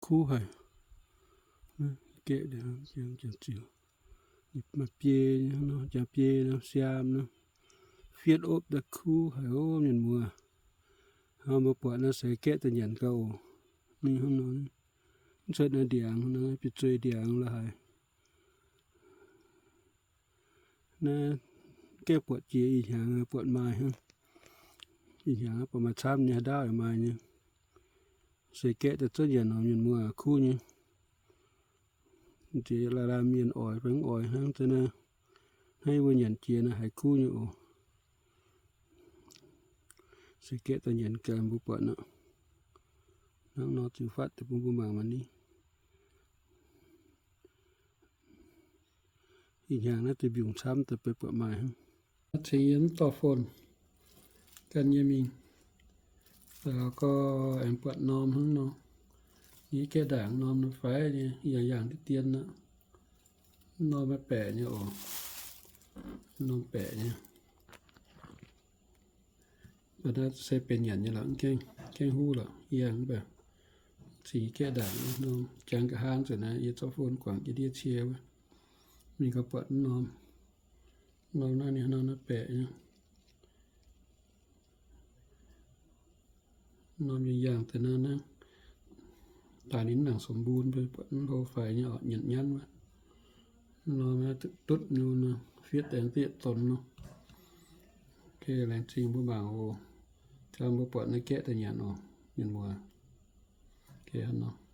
ຄູໄຫ ແກະເດີ ຈຽງຈັງຈິວ ມາເປຍເນາະ ຈາເປຍເນາະ ຊຽມເນາະ ຟຽດອົບດາຄູໄຫ ໂອ້ ຍານມົວ ເຮົາບໍ່ປວດນະ ໃສ່ແກະຕະຫຍັນເກົ່າ ນີ້ເຮົານອນ ເສີດໜ້າດຽງນະ ໄປເຈີດຽງລະໄຫ ນະ ແກ້ປວດເຈຍອີຫຍັງ ປວດມາຍຫັ້ນ ອີຫຍັງປະມານຊາມນີ້ ດາວມາຍນີ້ ໃສ່ແກະແຕ່ຕົ້ນຢານອມຍານມົວຄູນີ້ ເຈຍລາລາມຽນອອຍ ແປງອອຍ ຫາງແຕ່ນະ ໃຫ້ບໍ່ຍານເຈຍນະ ໃຫ້ຄູນີ້ ໂອ ໃສ່ແກະຕະຫຍັນການບໍ່ປວດເນາະ ນັງນອນຈື່ຟາດແຕ່ປຸງບໍ່ມາງມານີ້ ອີກຢ່າງນະ ແຕ່ບິວຊ້ຳ ແຕ່ໄປປວດມາຍ ເຊຍມຕໍ່ຝົນ ກັນເຍມິງ ແລ້ວກໍແອມປວດນອມຫັ້ນເນາະ ນີ້ແກ້ດ່າງນອມນຳໄຟນີ້ ຢ່າງທີ່ຕຽນນະ ນອມມາແປະນີ້ ໂອ ນອມແປະນີ້ ບັດນັ້ນໃສ່ເປັນຫຍັງນີ້ລະ ແກ້ງ ແກ້ງຮູ້ລະ ອີຫຍັງແບບ ສີແກ້ດ່າງເນາະ ຈາງກະຫາງຊັ້ນນະ ເອີ ຊອຟໂຟນກວາງ ເອເດຍເຊຍ ມີກະປວດນອມ ນອມໜ້ານີ້ ນອນໜ້າແປະ ນອນຢ່າງໆ ແຕ່ນານະ ຕານີ້ໜັງສົມບູນ ໄປປວດໂຮໄຟນີ້ອອກ ຍັນໆ ວ່າ ນອນມາຕຸດໆ ຢູ່ນະ ຟຽດແດງເຕະຕົນເນາະ ໂອເຄ ແລງຈິງບໍ່ບາງ ໂອ ຈຳບໍ່ປວດໃນແກະແຕ່ຫຍັນອອກ ແມ່ນບໍ່ ໂອເຄເນາະ.